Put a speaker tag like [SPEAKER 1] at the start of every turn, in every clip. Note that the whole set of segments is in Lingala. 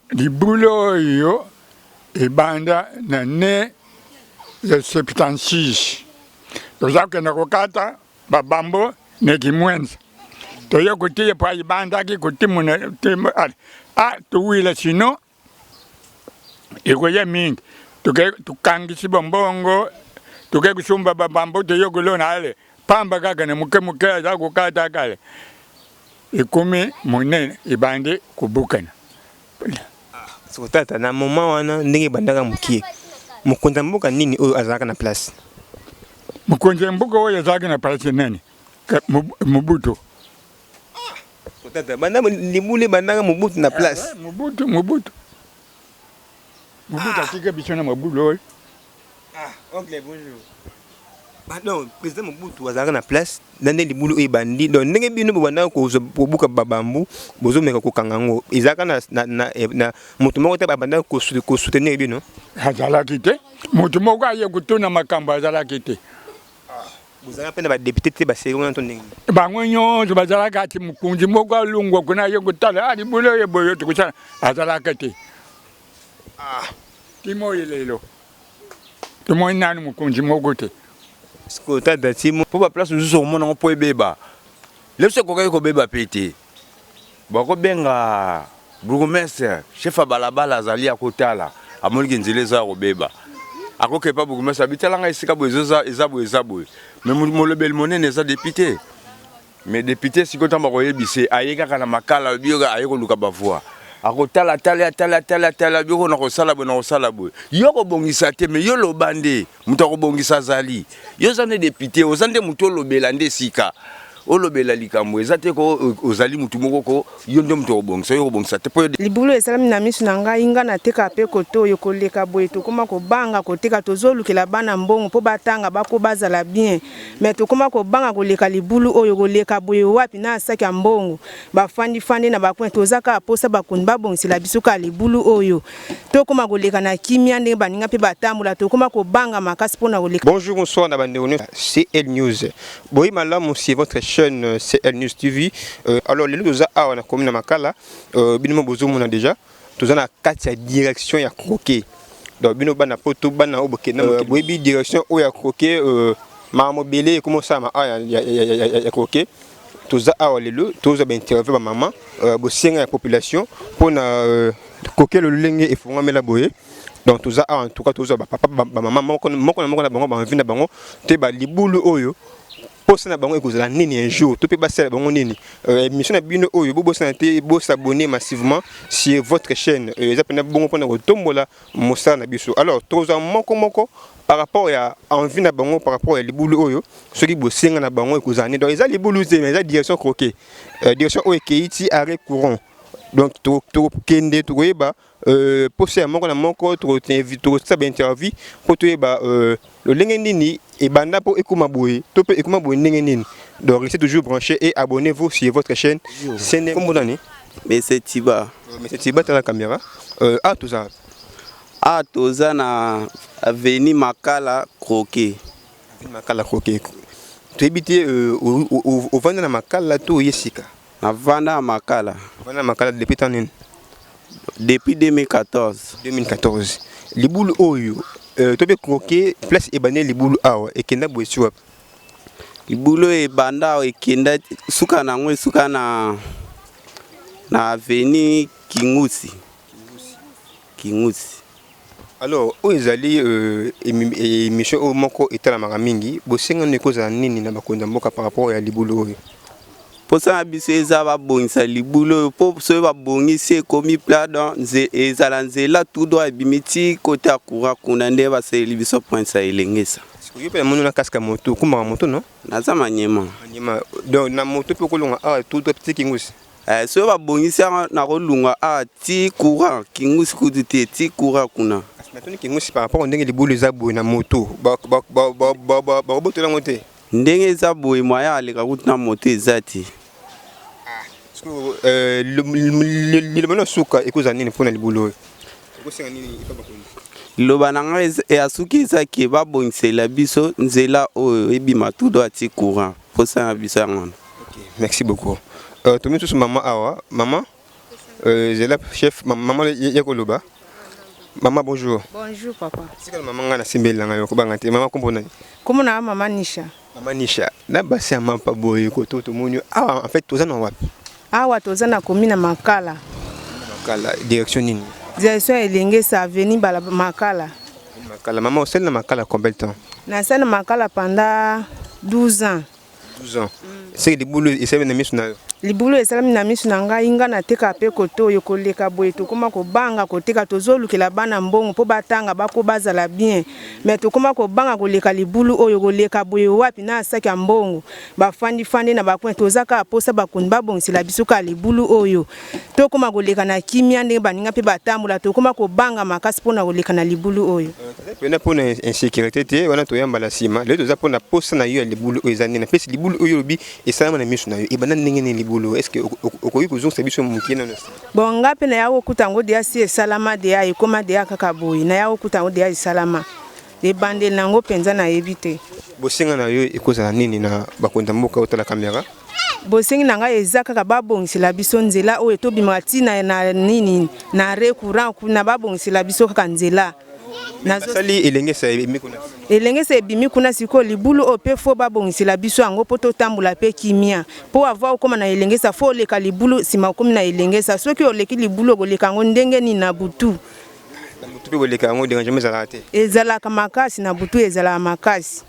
[SPEAKER 1] Libulu oyo ebanda na ne ya 76, toza kokenda kokata babambo na Kimwenza, toye kotiya po ebandaki kotimuna a towila sino ekoya mingi, tokangisi bambongo, toke kosomba babambo, toye kolona ale pamba kaka na moke moke aza kokata kale ekomi monene, ebandi kobukana.
[SPEAKER 2] Soko tata, na moment wana ndenge ebandaka mokie, mokonzi ya mboka nini oyo azalaka na place?
[SPEAKER 1] Mokonzi ya mboka oyo azalaki na place nani? Mobutu.
[SPEAKER 2] Tata, banda libulu ebandaka, Mobutu na place?
[SPEAKER 1] Mobutu, Mobutu, Mobutu atika biso na mabulu oyo.
[SPEAKER 2] Ah, oncle, bonjour. Donc président Mobutu azalaka na place na nde libulu oyo ebandi. Donc ndenge bino bobandaka kobuka babambu, bozomeka kokanga yango, ezalaka na moto moko te babandaka kosoutenir bino?
[SPEAKER 1] Azalaki te. Moto moko aye kotuna makambo azalaki te.
[SPEAKER 2] Bozalaka mpe na badéputé te, baseri wana to ndenge?
[SPEAKER 1] Bango nyonso bazalaka ati mokonzi moko alongwa kuna aye kotala a libulu oyo boye tokosala, azalaka te. Timo lelo tomoni nanu mokonzi moko te.
[SPEAKER 2] Sikoyo tata, timo
[SPEAKER 3] mpo baplace mosusu okomona yango mpo ebeba lebiso, ekokaki kobeba mpe te. Bakobenga bourgmestre, chef ya balabala, azali akotala, amoniki nzela eza ya kobeba, akokepa bourgmestre, abitala ngai esika boye eza boye, eza boye. Mais molobeli monene eza député. Mais député sikoyo, ntango bakoyebisa ye, aye kaka na Makala, alobi aye koluka bavoix, akotala tala atala tala tala biloko na kosala boye, na kosala boye, yo kobongisa te. Mais yo loba nde moto akobongisa azali yo, oza nde député, oza nde moto olobela nde esika olobela likambo eza te ko ozali motu moko ko yo nde moto okobongisa, yo kobongisa te mpo
[SPEAKER 4] Libulu esalami na miso na ngai. Ngai nateka mpe kote oyo koleka boye, tokóma kobanga koteka. Tozolukela bana mbongo mpo batanga, bako bazala bien, mais tokóma kobanga koleka libulu oyo. Koleka boye wapi na saki ya mbongo? Bafandifandi na bacoin. Toza kaka mposa bakonzi babongisela biso kaka libulu oyo, tokóma koleka na kimia ndenge baninga mpe batambola. Tokóma kobanga makasi mpona koleka.
[SPEAKER 2] Bonjour, bonsoir na bandeko nyonso CL News. Boyi malamu sur votre chaîne CL News TV. Alors lelo toza awa na commune na Makala. Bino mo bozomona déjà toza na kati ya direction ya Croquet. Donc bino bana poto, bana oyo bokenda, boyebi direction oyo ya Croquet, makambo ebele ekoma osalama awa ya Croquet. Toza awa lelo, tozwa bainterview bamama, bosenga ya population mpona Croquet lolenge efungwamela boye. Donc toza awa, en tout cas tozwa bapapa, bamama, moko moko na moko na bango, baenvie na bango te balibulu oyo, posa na bango ekozala nini un jour, to mpe basala bango nini. Émission na bino oyo, bobosana te bosabonner massivement sur votre chaîne. Eza mpena bongo mpona kotombola mosala na biso. Alors tozwa moko moko par rapport ya envie na bango par rapport ya libulu oyo, soki bosenga na bango ekozala nini. Donc eza libulu te, mais eza direction Croquet, direction oyo ekei ti arrêt courant. Donc tokende, tokoyeba posa ya moko na moko, tokosala bainterview mpo toyeba lolenge nini ebanda mpo ekóma boye, to mpe ekóma boye ndenge nini. Donc restez toujours branché et abonnez-vous sur votre chaîne. Sene kombo nani?
[SPEAKER 5] Monsieur Tiba.
[SPEAKER 2] Monsieur Tiba, tala caméra. Ah, toza
[SPEAKER 5] Ah, toza na avenue Makala Croquet.
[SPEAKER 2] Avenue Makala Croquet. Toyebi te ovanda na Makala to oye sika?
[SPEAKER 5] Navanda na Makala.
[SPEAKER 2] Ovanda na Makala depuis temps nini?
[SPEAKER 5] Depuis 2014.
[SPEAKER 2] 2014. Libulu oyo, to mpe Croquet, place ebandi libulu awa, ekenda boye si wapi?
[SPEAKER 5] Libulu oyo ebanda awa, ekenda suka na yango, esuka na avenue Kingusi, Kingusi.
[SPEAKER 2] Alors oyo ezali émission oyo moko etalamaka mingi. Bosengani ekozala nini na bakonzi ya mboka par rapport ya libulu oyo?
[SPEAKER 5] Mposa na biso eza babongisa libulu oyo, mpo soki babongisi, ekomi plat, donc ezala nzela tout droit ebimi ti kote ya courant kuna nde basaleli biso Prince ya Elengesa.
[SPEAKER 2] Yo mpe namoni na casque ya moto, okumbaka moto, no?
[SPEAKER 5] Naza Manyema.
[SPEAKER 2] Manyema. Donc na moto mpe okolonga awa tout droit ti Kingusi?
[SPEAKER 5] Soki babongisi yango, nakolunga awa ti courant Kingusi, kutu te, ti courant kuna.
[SPEAKER 2] Kasi natuni Kingusi par rapport ndenge libulu eza boye, na moto bakobotola yango te?
[SPEAKER 5] Ndenge eza boye, moyen aleka kutu na moto eza te.
[SPEAKER 2] Liloba na suka ekozala nini mpona libulu oyo? Ekosenga nini epa bakonzi?
[SPEAKER 5] Liloba na ngai ya suki eza ke babongisela biso nzela oyo ebima tout droit ti courant. Mposa na biso yango wana.
[SPEAKER 2] Merci beaucoup. Tomi susu mama awa. Mama. Euh, zela chef, maman ya koloba. Maman bonjour.
[SPEAKER 4] Bonjour papa.
[SPEAKER 2] Sika maman nga na simbeli na yo kobanga te. Maman kombo nani?
[SPEAKER 4] Kombo na maman Nisha.
[SPEAKER 2] Maman Nisha, na basi ya mampa boye ko to tomoni awa en fait toza na wapi?
[SPEAKER 4] Awa toza na commune na Makala.
[SPEAKER 2] Makala direction nini?
[SPEAKER 4] Direction Elengesa avenue bala Makala.
[SPEAKER 2] Makala maman osali na Makala combien de temps?
[SPEAKER 4] Nasali na Makala pendant 12 ans.
[SPEAKER 2] 12 ans. Seke libulu esalemi na miso na yo?
[SPEAKER 4] Libulu esalami na miso na ngai, ngai nateka mpe kote oyo koleka boye tokoma kobanga koteka, tozolukela bana mbongo mpo batanga bako bazala bien, mais tokoma kobanga koleka libulu oyo koleka boye wapi na saki ya mbongo bafandi fandi na ba coin, toza kaka posa bakonzi babongisela biso kaka libulu oyo tokoma koleka na kimia ndenge baninga mpe batambola, tokoma kobanga makasi mpona koleka na libulu oyo.
[SPEAKER 2] Toza pena pona insecurite te wana toya mbala sima lelo toza pona posa na yo ya libulu oyo eza nini napesi libulu oyo olobi esalama na miso na yo ebanda ndenge nini libulu est ce que okoki kozongisa biso moke nano nsima?
[SPEAKER 4] Bon nga pe naya kokuta yango deja si esalama deja ekoma deja kaka boye naya kokuta yango deja esalama ebandeli na yango penza nayebi te.
[SPEAKER 2] Bosenga na yo ekozala nini na bakonzi ya mboka otala camera?
[SPEAKER 4] Bosengi na ngai eza kaka babongisela biso nzela oyo tobimaka ti na, na nini na arret courant kuna babongisela biso kaka nzela.
[SPEAKER 2] Basali elengesa ebimi kuna.
[SPEAKER 4] Elengesa ebimi kuna sikoyo libulu oyo pe fo babongisela biso yango po totambola pe kimia po avant okoma na elengesa fo oleka libulu sima okomi na elengesa soki oleki libulu okoleka yango ndenge nini na butu.
[SPEAKER 2] Na butu pe boleka yango derangement ezalaka te?
[SPEAKER 4] Ezalaka makasi na butu ezalaka makasi.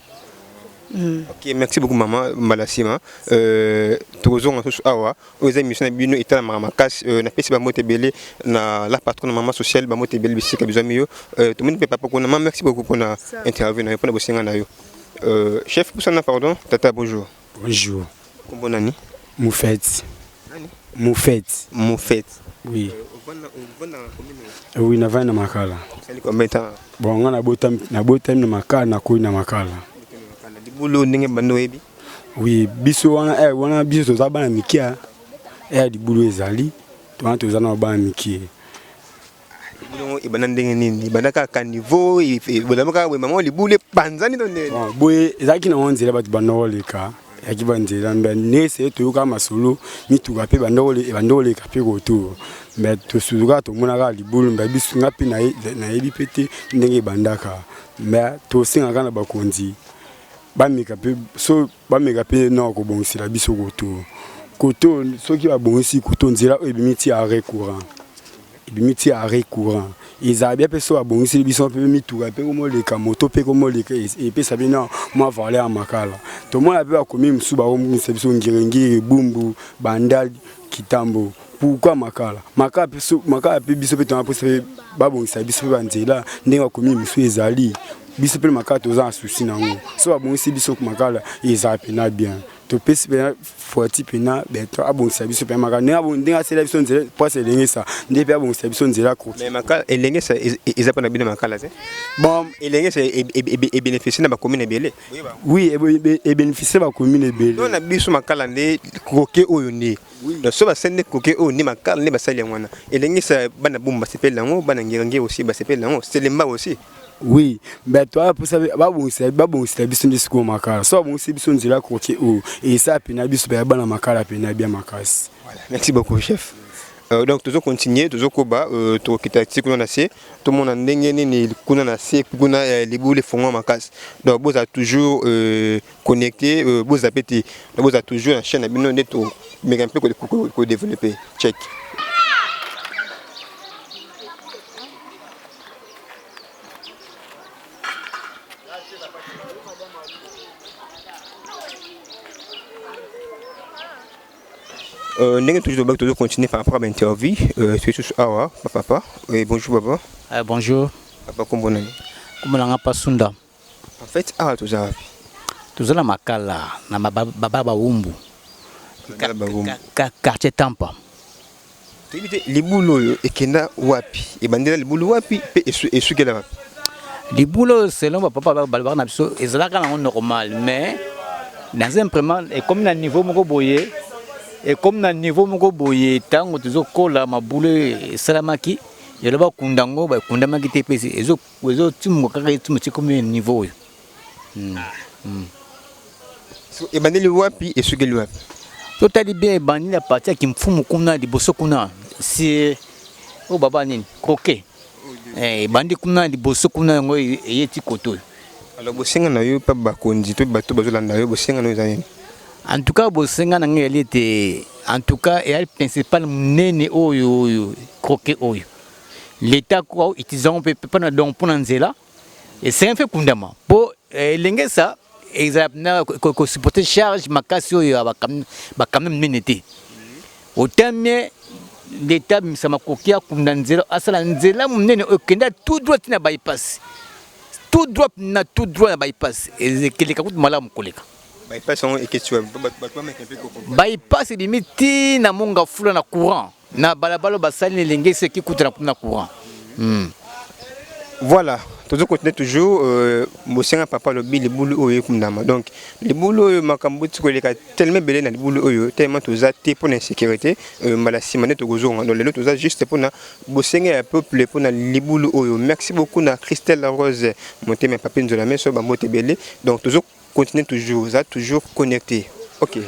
[SPEAKER 2] Mm. Ok, merci beaucoup maman mbala sima. Euh tokozonga susu awa oyo eza émission na bino etalamaka makasi euh, napesi bambote ebele na la patronne mama sociale bambote ebele bisika bizwami yo euh, tomoni mpe papa kuna ma merci beaucoup mpona interview na yo mpona bosenga na yo euh, chef pusana pardon tata bonjour.
[SPEAKER 6] Bonjour.
[SPEAKER 2] Kombo nani?
[SPEAKER 6] Moufette. Nani? Moufette.
[SPEAKER 2] Moufette.
[SPEAKER 6] Oui. Euh, oui, navandi na Makala.
[SPEAKER 2] Osali combien de temps?
[SPEAKER 6] Bon, nga nabotami nabotami na Makala, nakoli na Makala.
[SPEAKER 2] Libulu ndenge bando oyebi?
[SPEAKER 6] Oui, biso wana eh, wana biso toza bana mike eh, libulu ezali wana toza na bana mike.
[SPEAKER 2] Libulu ebanda ndenge nini? Ebanda kaka niveau, ebanda kaka boye mama libulu epanzani to ndenge nini?
[SPEAKER 6] Boye ezalaki na nzela bato banda koleka eyaki banzela mbe nese toyoka masolo mituka mpe banda koleka mpe koto mbe tosutuka tomonaka libulu mbe biso nga mpe nayebi mpe te ndenge ebandaka mbe tosengaka na bakonzi bameka mpe so bameka mpe na kobongisela biso koto koto soki babongisi koto nzela oyo ebimi ti arret courant ebimi ti arret courant ezala bia mpe so babongiseli biso mpe mituka mpe komoleka moto mpe komoleka epesa bino mwa valeur ya makala tomona mpe bakomi mosusu bakomisa biso ngiringiri bumbu bandal kitambo pourquoi makala makala mpe so, makala mpe biso mpe tona mposa mpe babongisa biso mpe banzela ndenge bakomi mosusu ezali biso mpe makala toza na susi na yango so babongisi biso makala ezala mpena bien topesi mpena foti mpena beto abongisa biso mpe makala ndenge ndenge asela biso nzela mpasi elengesa nde mpe abongisa biso nzela
[SPEAKER 2] koki makala elengesa eza mpona bino makala te bon elengesa ebénéficie na bacommune ebele
[SPEAKER 6] oui ebénéficie bacommune ebele
[SPEAKER 2] na biso makala nde koke oyo nde Donc so basali nde koke oyo nde makala nde basali yango wana elengisa bana bumba basepeli yango bana ngirangi aussi basepeli yango selemba aussi.
[SPEAKER 6] Oui, mais toi pour ça babongisa babongisa biso nde sikoyo makala so babongisi biso nzela koke oyo esa pena biso baya bana makala pena bien makasi.
[SPEAKER 2] Voilà, merci beaucoup chef. Euh, donc tozo continuer tozo koba euh, tokokita ti kuna na se tomona ndenge nini kuna na se kuna eh, libulu efongwa makasi donc bozala toujours euh, connecté euh, bo zappe te donc boza toujours na chaîne na bino nde tomeka mpe ko développer check. Euh, ndenge toujours tobaki tozo continuer par rapport à l'interview euh, soki susu awa papa et bonjour papa
[SPEAKER 7] euh, bonjour
[SPEAKER 2] papa kombo nani
[SPEAKER 7] kombo nanga pasunda
[SPEAKER 2] En fait, awa toza wapi?
[SPEAKER 7] Toza na Makala, na baba Bawumbu.
[SPEAKER 2] Makala Bawumbu.
[SPEAKER 7] Quartier Tampa.
[SPEAKER 2] Toyebi te libulu oyo ekenda wapi? Ebandela libulu wapi pe esukela wapi?
[SPEAKER 7] Libulu oyo selon ba papa balobaka na biso ezalaka nango normal mais dans un vraiment ekomi na niveau moko boye ekomi na niveau moko boye ntango tozokola mabulu esalamaki yalo bakunda yango bakundamaki te mpe ezo Ezo timwa kaka etimwa ti komi niveau oyo. Hmm. Hmm.
[SPEAKER 2] So ebandeli wapi esukeli wapi?
[SPEAKER 7] Totali bien ebandi na parti ya kimfumu kuna liboso kuna. si oyo baba nini croquet eh, ebandi kuna liboso kuna yango eye ti kote oyo.
[SPEAKER 2] Alors bosenga na yo pa bakonzi to bato bazolanda yo, bosenga na yo eza nini?
[SPEAKER 7] En tout cas bosenga na ngai eyali ete en tout cas eyali principal monene oyo oyo croquet oyo l'etat ko utiliser yango mpe mpona donc mpona nzela esengeli mpe kundama mpo eh, elengesa ezala na kosupporte charge makasi oyo ya bakamion minene te otamie leta abimisa makoki akunda nzela asala nzela monene oyo ekenda tout droit ti na bypass tout droit na tout droit na bypass ekeleka kutu malamu koleka
[SPEAKER 2] bypass yango eketi bato bameka mpe
[SPEAKER 7] bypass ebimi ti na mongafula na courant na balabala basali na elenge esi ekikuta na courant hmm.
[SPEAKER 2] Voilà, tozo continuer toujours euh, bosenga papa lobi libulu oyo ekundama. Donc libulu oyo makambo ti koleka tellement ebele na libulu oyo tellement toza te mpo na insécurité euh, mbala nsima nde tokozonga. Donc lelo toza juste mpo na bosenga ya peuple mpo na libulu oyo. Merci beaucoup na Christelle Rose motema ya papi Nzola Meso bambote ebele. Donc tozo continuer toujours, za toujours connecté. OK.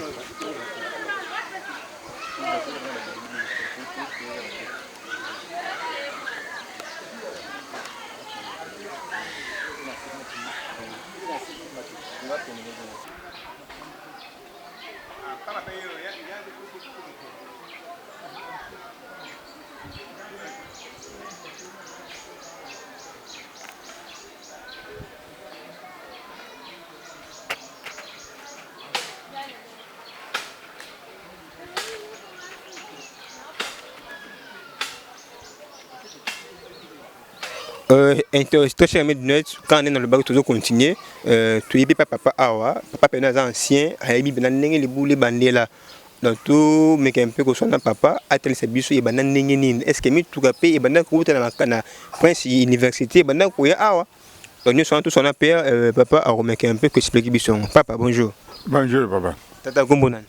[SPEAKER 2] Euh, très cher ami du net, quand on est dans le bac, toujours continuer. Euh, tu es pas papa awa, papa pena ancien, ayebi bena ndenge libulu bandela. Donc to meka mpe koswana papa atalisa biso ebanda ndenge nini, est ce que mituka mpe ebanda kowuta na, na Prince Université ebanda koya awa. Donc nyonso wana toswana mpe euh, papa akomeka mpe koexplike biso yango. Papa bonjour.
[SPEAKER 1] Bonjour papa.
[SPEAKER 2] Tata nkombo nani?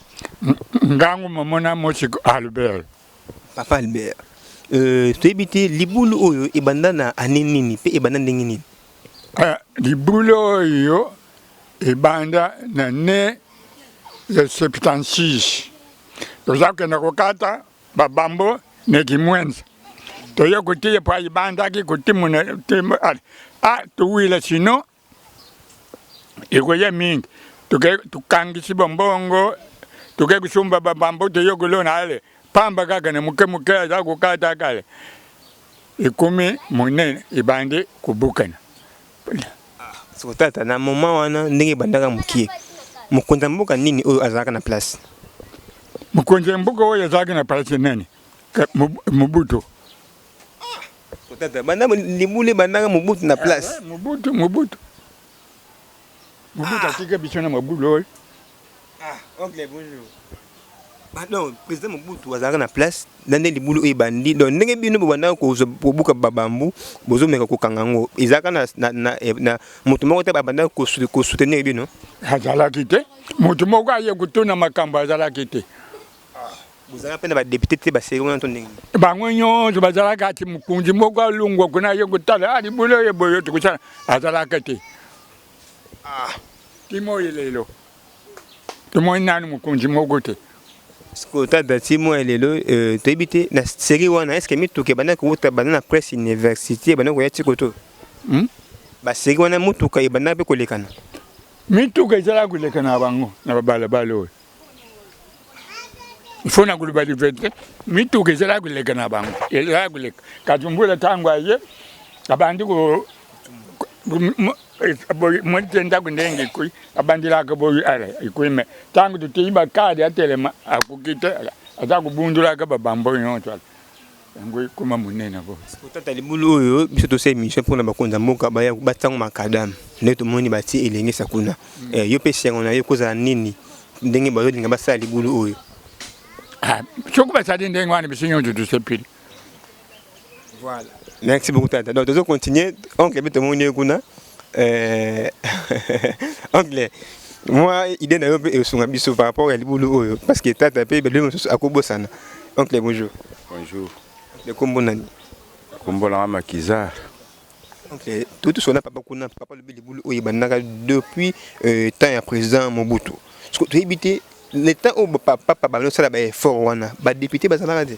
[SPEAKER 1] Ngangu momona Mosiko Albert.
[SPEAKER 2] Papa Albert, euh, toyebi te libulu oyo ebanda na année nini mpe ebanda ndenge nini?
[SPEAKER 1] Uh, libulu oyo ebanda na ne ya 76 toza kokenda kokata babambo na kimwenza toye kotiya po ebandaki kotimuna a towila sino ekoya mingi tukangisi bombongo toke kosomba babambo toye kolona ale pamba kaka na moke moke aza kokata kale ekomi monene ebandi kobukana.
[SPEAKER 2] Soko tata na moment wana ndenge ebandaka mokie, mokonzi ya mboka nini oyo azalaka na place?
[SPEAKER 1] Mokonzi ya mboka oyo azalaki na place nani? Mobutu.
[SPEAKER 2] Ah, tata banda libulu ebandaka Mobutu na place.
[SPEAKER 1] Eh, Mobutu, Mobutu. Mobutu ah. atika biso na mabulu oyo.
[SPEAKER 2] Ah, oncle bonjour. Bah non, président Mobutu azalaka na place na nde libulu oyo ebandi donc ndenge bino bobandaka kobuka babambu bozomeka kokanga yango ezalaka na, na, na, eh, na moto moko te babandaka kosoutenir bino
[SPEAKER 1] azalaki te moto moko aye kotuna makambo azalaki te
[SPEAKER 2] ah, bozalaka mpe na badepute te baseri wana to ndenge
[SPEAKER 1] bango nyonso bazalaka ati mokonzi moko alongwa kuna aye kotala ah, libulu oyo boye tokosala azalaka te ah. Timoyi lelo tomoni nanu mokonzi moko te.
[SPEAKER 2] Sikoyo tata ti mwa lelo euh, toyebi te na série wana est-ce que mituka ebandaki kowuta banda na presse université ebandaki koya ti koto hmm? ba série wana motuka ebandaki mpe kolekana
[SPEAKER 1] mituka ezalaki kolekana na bango na babalabala oyo mpo na koloba liberté mituka ezalaki koleka na bango ezalaki koleka kasi mbula ntango aye abandi mwete ndako ndenge ekui abandelaka boye ala ekui me ntango toteyi bakadi atelema akoki te aza kobundulaka babambo nyonso ala yango ekoma monene bo
[SPEAKER 2] tata libulu oyo biso tosala émission mpona bakonzi ya mboka baya batango makadame nde tomoni batie elengesa kuna mm. eh, yo mpe esengo na yo ekozala nini ndenge bazolinga basala libulu oyo
[SPEAKER 1] ah, soki basali ndenge wana biso nyonso tosepeli
[SPEAKER 2] Voilà. Merci beaucoup tata. Donc tozo continuer oncle bi tomoni ye kuna. Euh oncle moi idée na yo pe esunga biso par rapport ya libulu oyo parce que tata pe belelo mosusu akobosana. Oncle bonjour.
[SPEAKER 3] Bonjour.
[SPEAKER 2] Le kombo nani?
[SPEAKER 3] Kombo na Makiza.
[SPEAKER 2] Oncle tout sona papa kuna papa lobi libulu oyo ebandaka depuis euh, temps ya président Mobutu. Toyebi te le temps oyo papa bazosala ba effort wana ba député bazalaka te.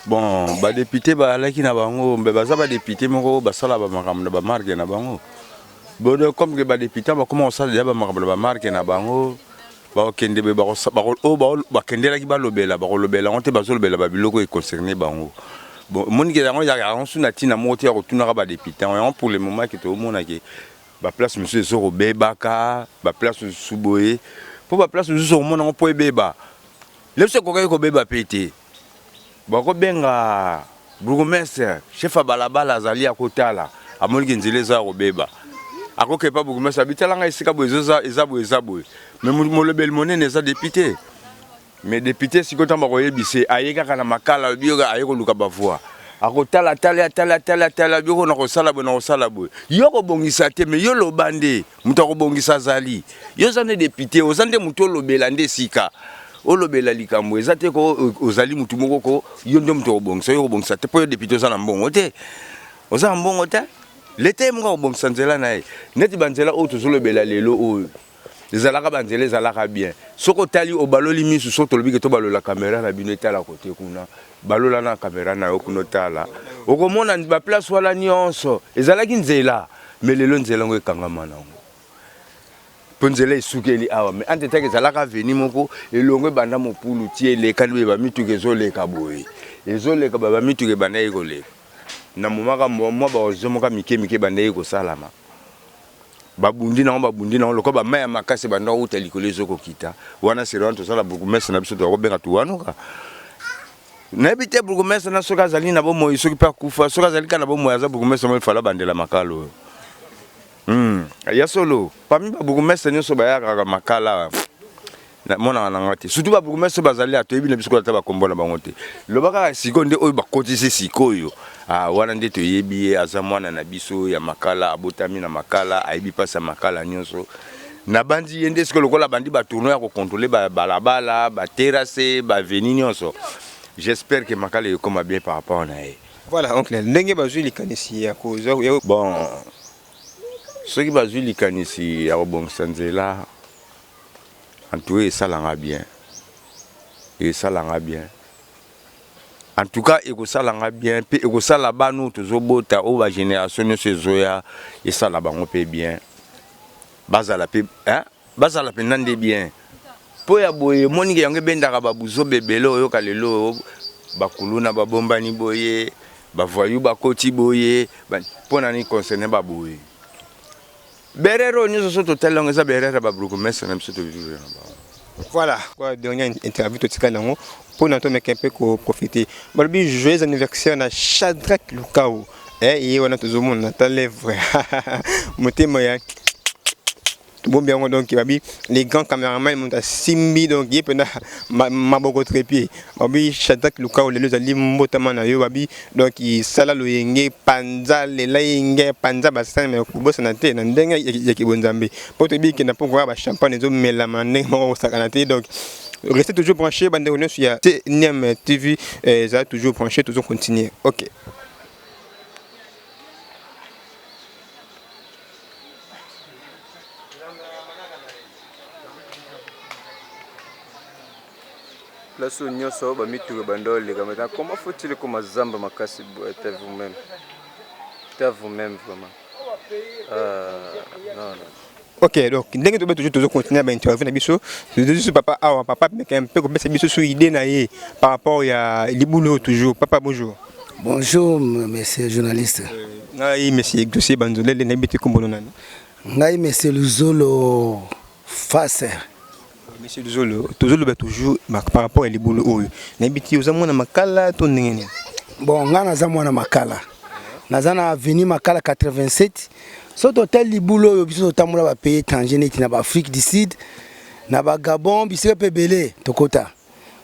[SPEAKER 3] Bon, ba député bazalaki na bango, mbe baza ba député moko basala ba makambo na ba marque na bango. Bon, donc, comme que ba député bakoma kosala deja ba makambo na ba marque na bango, bakokende boye oyo bakendelaki balobela, bakolobela yango te, bazolobela ba biloko e concerne bango. Bon, omoni ke yango ezalaka yango su na ntina moko te ya kotunaka ba député yango. Pour le moment ke toomona ke ba place mosusu ezokobebaka, ba place mosusu boye, mpo ba place mosusu okomona yango mpo ebeba lebiso ekokaki kobeba mpe te. Bakobenga bourgmestre, chef ya balabala azali akotala, amoni ke nzela eza ya kobeba, akoke pa bourgmestre abi tala ngai esika boye eza boye eza boye. Mais molobeli monene eza député. Mais député sikoyo ntango bakoyebisa ye, aye kaka na makala, alobi yoka, aye koluka ba voix, akotala atali atali atali atali, alobi oko nakosala boye nakosala boye. Yo kobongisa te, mais yo loba nde moto akobongisa azali. Yo oza nde député, oza nde moto olobela nde esika olobela likambo eza te ko ozali motu moko ko yo nde moto okobongisa. Yo okobongisa te mpo yo député oza na mbongo te, oza na mbongo te. Leta ye moko akobongisa nzela na ye. Neti banzela oyo tozolobela lelo oyo ezalaka banzela ezalaka bien. Soki otali, obaloli misu, soki tolobi ke tobalola kamera na bino etala kote kuna, balola na kamera na yo kuna, otala, okomona baplace wana nyonso ezalaki nzela. Mais lelo nzela yango ekangama nango mpo nzela esukeli awa. Mais entre temps ezalaka avenue moko elongo ebanda mopulu ti elekani boye, bamituka ezoleka boye, ezoleka, bamituka ebandaki koleka na momaka mwa baozomoka mike mike ebandaki kosalama. Babundi nango, babundi nango lokola bamai ya makasi ebanda kouta likolo ezokokita wana. Sere wana tozala bourgmestre na biso, tokobenga tuwanuka, nayebi te bourgmestre na soki azali na bomoi, soki mpe akufa. Soki azali kaka na bomoi, aza bourgmestre mo efala bandela makala oyo. Ya solo, parmi babourgmestre nyonso bayakaka makala, namonaka na nga te, surtout babourgmestre bazali ya toyebi na biso ata bakombo na bango te. Loba kaka sikoyo nde oyo bakotisi sikoyo, ah, wana nde toyebi ye, aza mwana na biso ya makala, abotami na makala, ayebi mpasi ya makala nyonso. Nabandi ye nde sikoyo lokola bandi batournoi ya kocontrôle babalabala, baterrasse, baavenue nyonso. J'espère que makala ekoma bien par rapport na ye.
[SPEAKER 2] Voilà oncle, ndenge bazwi likanisi ya kozwa
[SPEAKER 3] Bon, soki bazwi likanisi ya kobongisa nzela, en tout cas esalanga bien, esalanga bien, en tout cas ekosalanga bien mpe ekosala bana oyo tozobota, oyo bagénération nyonso ezoya, esala bango mpe bien, bazala mpe, bazala mpenza nde bien. Mpo ya boye emoniki yango ebendaka babuzoba ebele. Oyoka lelo bakuluna babombani boye, bavoyu bakoti boye, mpo na nini concerne baboye berere oyo nyonso? So totali yango, eza berere ya babourgmestre na biso tovivre na bango.
[SPEAKER 2] Voilà quoi, dernière interview totika nango mpona tomeka mpe koprofite. Balobi joyeux anniversaire na Shadrack Lukau. Ye wana tozomona ta lèvre motema ya tobombi yango. Donc babi les grands caméraman, moto asimbi, donc ye mpenza maboko trépied. Babi Shadrack Lukau, lelo ezali mbotama na yo. Babi donc sala loyenge, panza lela yenge, panza basani, me kobosana te na ndenge ya kibonzambe, mpo toyebi ke na mpo koya bachampagne ezomelama ndenge moko kosakana te. Donc restez toujours branché, bandeko nyonso ya TNM TV, ezala toujours branché, toujours continuer. Ok.
[SPEAKER 8] Place oyo nyonso bamituka ebanda oleka. Maintenant, comment faut-il ekoma zamba makasi boye? Ata vous-même, ata vous-même vraiment, ah, non, non.
[SPEAKER 2] Ok, donc ndenge tobe toujours tozocontinue bainterview na biso, tozosu papa awa. Papa meka mpe kopesa biso su idée na ye par rapport ya libulu oyo toujours. Papa, bonjour.
[SPEAKER 9] Bonjour, monsieur journaliste.
[SPEAKER 2] Ngai monsieur Dossier Banzolele, nayebi te kombono nani?
[SPEAKER 9] Ngai monsieur Luzolo Faser.
[SPEAKER 2] Monsieur Luzolo, tozoloba toujours par rapport ya libulu oyo. Nayebi te oza mwana makala to ndenge nini?
[SPEAKER 9] Bon, ngai naza mwana makala. Naza na avenue Makala 87. So totali libulu oyo, biso totambola ba pays étranger neti na ba Afrique du Sud, na ba Gabon, bisika mpe ebele tokota.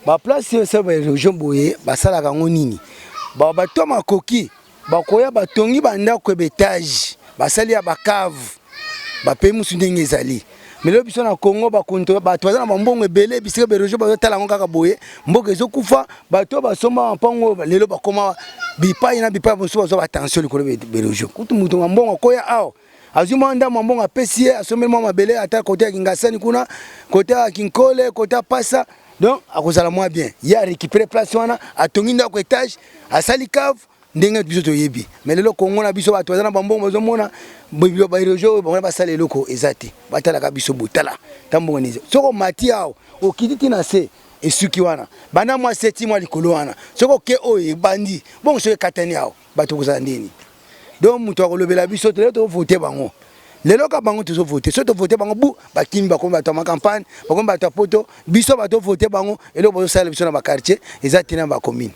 [SPEAKER 9] Baplace oyo esala ba région boye, basalaka yango nini? Bato ya makoki bakoya, batongi bandako ya baétage, basali ya bacave, bapays mosusu ndenge ezali. Mais lelo biso na Congo, bakonto bato baza na bambongo ebele, bisika barégion bazotala yango kaka boye, mboka ezokufa. Bato oyo basomba mapango lelo bakoma bipai na bipai mosusu, bazwa batension likolo barégion. Kutu moto ya mbongo akoya awa, azwi mwa ndambo ya mbongo, apesi ye, asombeli mwa mabele, ata kote ya Kingasani kuna, kote ya Kinkole, kote ya Pasa. Donc akozala mwa bien, ye arécupéré place wana, atongi ndako étage, asali cave ndenge biso toyebi. Mais lelo Kongo na biso, bato baza na bambongo, bazomona barégion oyo, bango basala eloko eza te. Batalaka biso, botala ta mbongo nini. Soki omati awa, okiti ntina se, esuki wana, banda mwa seti mwa likolo wana. Soki oke oyo ebandi bongo, soki ekatani awa, bato kozala ndeni? Donc moto akolobela biso te. Lelo tovote bango, lelo ka bango tozovote. Soki tovote bango, bu bakimi, bakomi bato ya macampagne, bakomi bato ya poto. Biso bato vote bango, eloko bazosalela biso na baquartier eza te, na bacommune.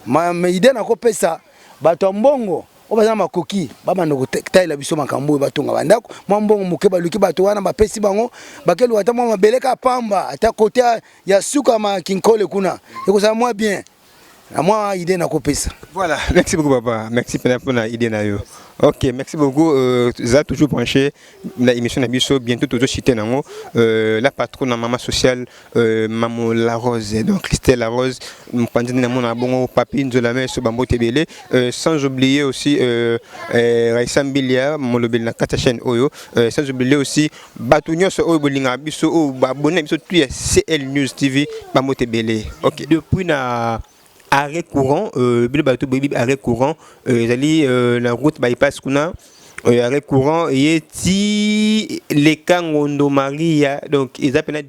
[SPEAKER 9] Ma idée nakopesa bato ya mbongo oyo baza na makoki, babanda kotalela biso makambo oyo, batonga bandako. Mwa mbongo moke baluki bato wana, bapesi bango, bakeluka ata mwa mabele ka pamba, ata kote ya suka makinkole kuna, ekozala mwa bien. Na mwa idée nakopesa.
[SPEAKER 2] Voilà, merci beaucoup papa. Merci pour la idée na yo. Ok, merci beaucoup. Za toujours branché la émission na biso, bientôt toujours cité nango la patronne na maman sociale, Mamo La Rose. Donc Christelle La Rose, mpanzi na mona bongo papi Nzola meso bambote belé. Sans oublier aussi Raissa Mbilia molobeli na kata chaîne oyo. Sans oublier aussi bato nyonso oyo bolinga biso, oyo babonné biso tout ya CL News TV, bambote belé. Ok, depuis na arrêt courant, bino bato boyebi arrêt courant, ezali na route bypass kuna, arrêt courant eye ti leka Ngondo Maria, donc eza mpena.